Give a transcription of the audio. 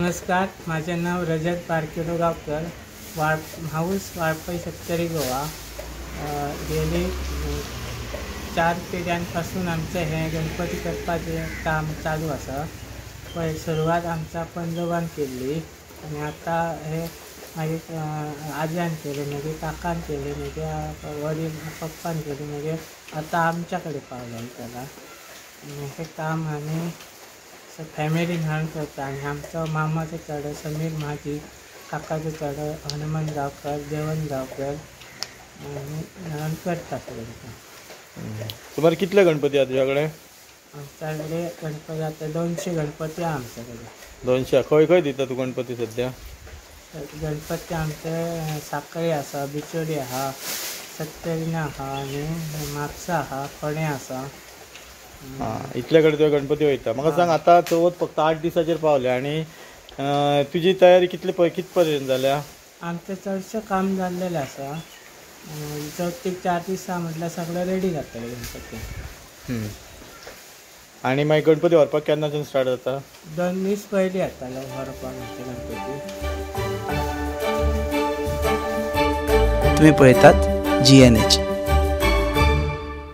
नमस्कार, माझे नाव रजत बारकिडो गांवकर, हाऊस वाळपई सत्तरी गोवा। गेली 4 पिढ्यांपासून आमचें हें गणपती करपाचें काम चालू आसा। पळय सुरवात आमच्या पंजोबान केल्ली आनी आतां हे मागीर आज्यान केलें, मागीर काकान केलें, मागीर वडील पप्पान केलें, मागीर आतां आमच्या कडेन पावलें त्याला। आनी हें काम आमी फॅमिलीन मेळून करता। आनी आमचो मामाचो चेडो समीर महाजी, काकाचो चेडो हनुमान गांवकर, देवन गांवकर आनी मेळून करता सगळें काम। सुमार कितले गणपती आसा तुज्या कडेन? आमच्या कडेन गणपती आतां 200 गणपती आसा आमच्या कडेन। 200? खंय खंय दिता तूं गणपती सद्या? गणपती आमचे साखळी आसा, बिचोडी आसा, सत्तरीना आसा आनी म्हापसा आसा, फोंडें आसा। आं, इतले कडेन तुवें गणपती वयता। म्हाका सांग, आतां चवथ फक्त 8 दिसाचेर पावल्या आनी तुजी तयारी कितले कित पर्यंत जाल्या? आमचें चडशें काम जाल्लेलें आसा। चवथीक 4 दिसां म्हटल्यार सगळें रेडी जातलें गणपती। आनी मागीर गणपती व्हरपाक केन्नाच्यान स्टार्ट जाता? 2 दीस पयलीं येतालो व्हरपाक आमचे गणपती। तुम्ही पळयतात GNH।